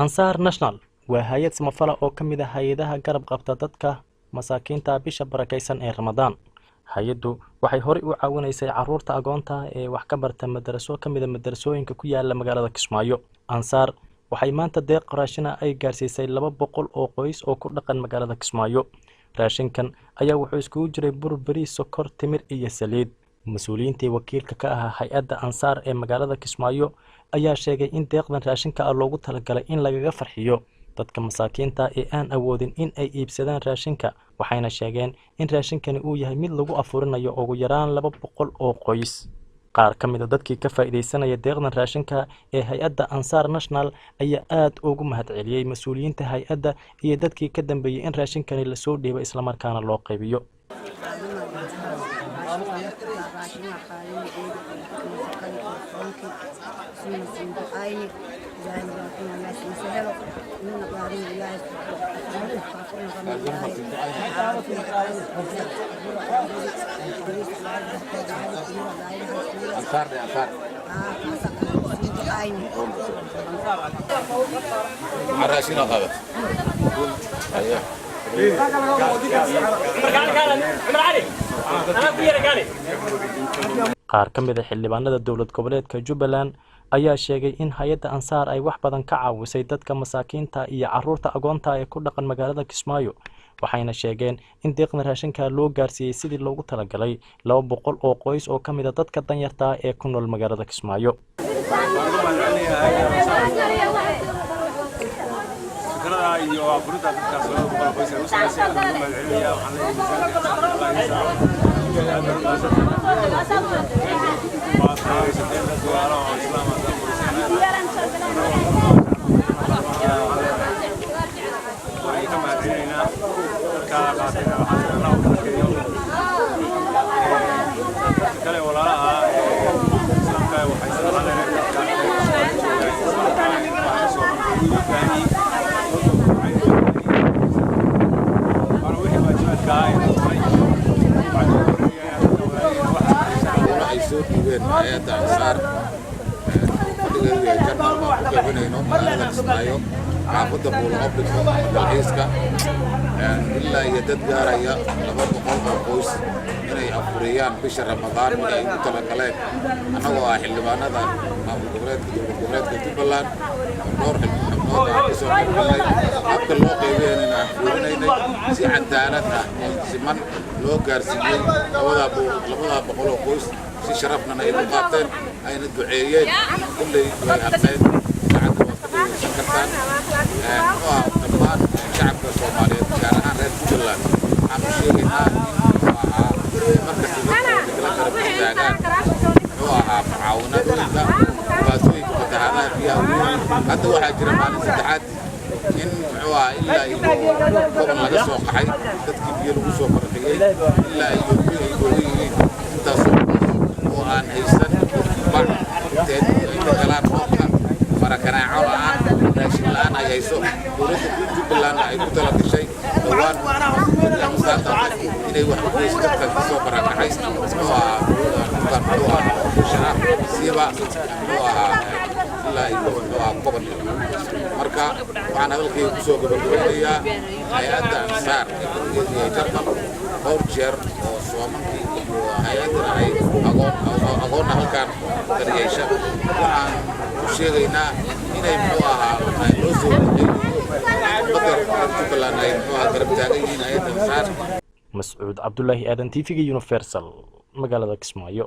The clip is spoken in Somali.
Ansaar National waa hay'ad samafala oo ka mid ah hay'adaha garab qabta dadka masaakiinta bisha barakaysan ee Ramadaan. Hay'addu waxay horey u caawinaysay carruurta agoonta ee wax ka barta madaraso ka mid ah madarasooyinka ku yaala magaalada Kismaayo. Ansaar waxay maanta deeq raashin ah ay gaarsiisay 200 oo qoys oo ku dhaqan magaalada Kismaayo. Raashinkan ayaa wuxuu iskugu jiray bur, bariis, sokor, timir iyo saliid. Mas'uuliyiintii wakiilka ka ahaa hay'adda Ansaar ee magaalada Kismaayo ayaa sheegay in deeqdan raashinka ah loogu talagalay in lagaga farxiyo dadka masaakiinta ee aan awoodin in ay iibsadaan raashinka, waxayna sheegeen in raashinkani uu yahay mid lagu afurinayo ugu yaraan 200 oo qoys. Qaar ka mid ah dadkii ka faa'iidaysanaya deeqdan raashinka ee hay'adda Ansaar National ayaa aad ugu mahadceliyey mas'uuliyiinta hay'adda iyo dadkii ka dambeeyey in raashinkani lasoo dhiibay islamarkaana loo qaybiyo. Qaar ka mid ah xildhibaanada dowlad goboleedka Jubbaland ayaa sheegay in hay'adda Ansaar ay wax badan ka caawisay dadka masaakiinta iyo carruurta agoonta ee ku dhaqan magaalada Kismaayo, waxayna sheegeen in deeqdan raashinka loo gaarsiiyey sidii loogu talagalay 200 oo qoys oo ka mid ah dadka danyarta ah ee ku nool magaalada Kismaayo. Waan uga mahadcelinayaa hay'adda Ansaar fikrada iyo afurinta dadkaas 200 qoys ay u samaysay. Waan uga mahadcelinayaa, waxaan leeyahay miisaanka Allah idin saaro, aad baad u mahadsantahay. Waad khayraysatee dad walaalo oo islaam ah dad furiseen. Waan idinka mahadcelinaynaa. Dadka qaatayna waxaan leeyahay Allah u barakeeyo. Dadka kale walaalaha ah ee islaamka waxay waxaan leenahay dadka reer Kismaayo jooga ee islaamka ah ee wax ka soo way u baahan yihiin, loo soo kacay way u baahan yihiin, waana wixii waajibaadka ah ee la faray. Waxaan ku warinayaa inaad dadka walaalihiin wax Howlo ay soo dhiibeen hay'adda Ansaar fadhigeedu yahay Jarmal baan ku qaybinayno magaalada Kismaayo, xaafadda Buulo Afrika, dalxiiska, ilaa iyo dad gaaraya 200 oo qoys inay afuriyaan bisha Ramadaan wixii ay ugu talagaleen. Annagoo ah xildhibaanada maamul goboleedka dowlad goboleedka Jubbaland oo dhowr xubnood aan kasoo qayb galnay, habka loo qaybinaynana aan fiirinaynay, si cadaalad ah oo siman loo gaarsiiyey 200 oo qoys, si sharafnana ay ku qaateen ayna duceeyeen. Kulley way hadleen, idaacadda waad ka dhegeysan kartaan. Muxuu ahaa, dhammaan shacabka Soomaaliyeed, gaar ahaan reer Jubbaland, waxaan u sheegaynaa in muxuu ahaa markasta dadkooda kala garab istaagaan muxuu ahaa mucaawinadooyinka dhibaatooyinka fatahaadaha biyaha weyn. Hadda waxaa jira maalin saddexaad in muxuu ahaa ilaa iyo gobol laga soo qaxay, dadkii biyo lagu soo farqiyey, ilaa iyo biyo ay doogan yihiin intaasoo qoys oo aan haysan bac inteed ay ka galaan roobka, marakanaaco la'aan, raashin la'aan ay hayso. Dowladda Jubbaland ay ku tala gashay dhowaan ama saanta inay wax u geyso dadka ka soo barakacay muxuu ahaa dhulkan muxuu ahaa bisha ah siiba muxuu ahaa ilaa iyo muxuu ahaa gobol. Marka waxaan hadalkayga kusoo gabagabeynayaa hay'adda Ansaar ee fadhigeedu yahay Jarmal dhowr jeer oo soomankii iyo hay'addana ay agoon agoonna halkaan daryeesha, waxaan u sheegaynaa inay muxuu ahaa loo soo duceynayo in ummadda reer Jubbaland ay muxuu ahaa garab taagan yihiin hay'adda Ansaar. Mascuud Cabdulaahi Aadan, TV-ga Universal, magaalada Kismaayo.